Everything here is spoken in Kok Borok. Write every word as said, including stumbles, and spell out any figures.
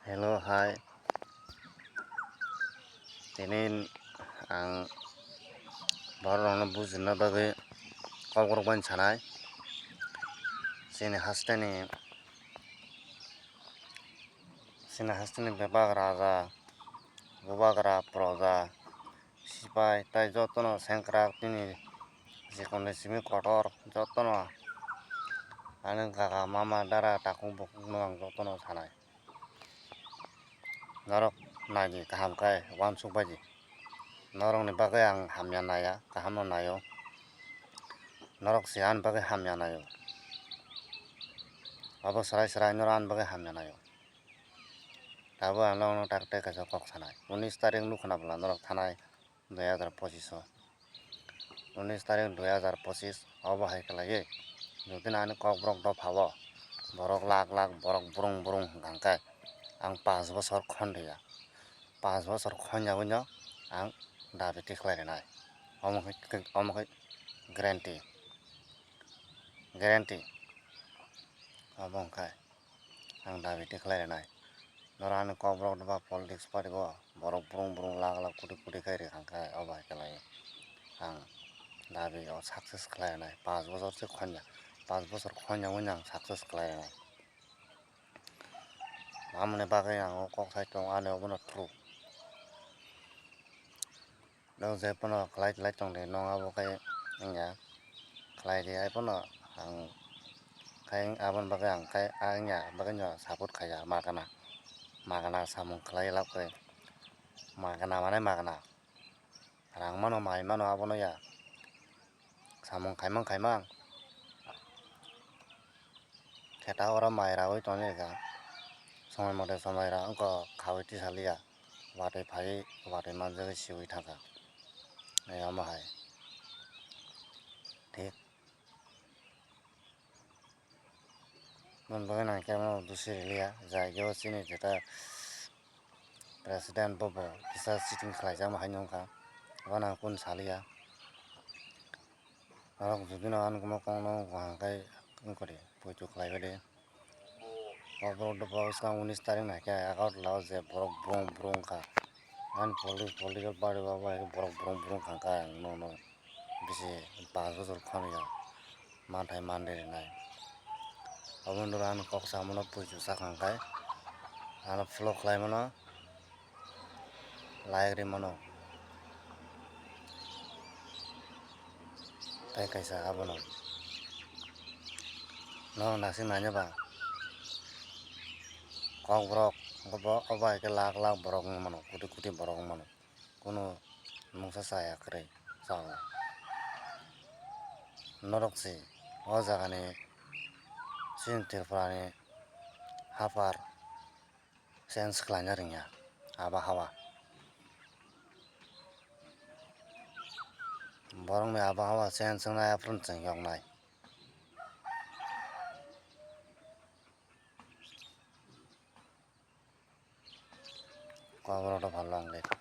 Hello, hai. Tini ang borok rokno bujina bagwi kok rok bai sanai. Chini hasteni, chini hasteni bebak raja, bubagra, proja, sipai tai jotono sengkrak tini jikoni simi kotor jotono ani kaka, mama, dara, takhuk, bukhukno ang jotono sanai. Norok naidi kaham khe uansuk baidi. Norokni bagwi ang hamya naiya, kahamno naio. Norok se ani bagwi hamya naio. Abo swrai swrai norok ani bagwi hamya naio. Tabuk ang norokno tak tei kaisa kok sanai. Unis tarik nukha na bwla norok thanai dui hazar pochish o. Unis tarik dui hazar pochish obo hai khlaiwi, jodi ani kokborok dophao borok lak lak, borok brung brung hwnkha khe, ang panch bochor khon rwya. Panch bochor khon yagwino ang dabi tikhlai rwnai. Omo khe, omo khe guarantee, guarantee. Obo wngkha. Ang dabi tikhlai rwnai. Norok ani kokborok ba politics party o borok brung brung lak lak koti koti khai rwkha khe obo hai khlai ang dabi o success khlai rwnai. Panch bochor se khonjak, panch bochor khonjak wngya ang success khlai rwnai. Amoni bagwi ang o kok sai tongo, ani obono true. Nwng je phano khlai khlai tong di, nwng abo khe wngya khlai di, hai phano ang khai aboni bagwi ang khai wngya bagwi no support khaija, magana magana samung khlai lab khe, magana mane magana, rang mano, mai mano, abono ya samung khaimang khaimang. Kheta oro mai raui tongwi rwkha. Somoi mote somoi ra wngkha, khaui tisa liya. Watwi phaiwi watwi manjagwi siui thangkha. Ai omo hai. Thik. Boni bagwi nang khe bono dusi rwliya. Jai khe o chini jeta president bobo kisa cheating khlaijakma hai nungkha. Bono ang kunu saliya. Norok jodi no ang kok no kaham khe wngkha di, poito khlai bai di. O borok dophao swkang unis tarik nai khe Agartala o je borok brung brung wngkha. Ani poli-, political party o bai borok brung brung wngkha khe ang nono bisi panch bochor khonio manthai manri rwnai. Obo no ani kok samono poito sakha khe ano follow khlai mano. Like ri mano. Tei kaisa abono. Norok naising naina ba. Kokborok, obo, obo hai khe lak lak borok wng mano, koti koti borok wng mano. Kunu mungsa chaya kwrwi chao. Norok se o jagani chini Tripura ni hapar change khlaina rwngya, abo hawa. Borokni abo hawa change wngnai, aphuru chwng yoknai. Kokborok dopha long live.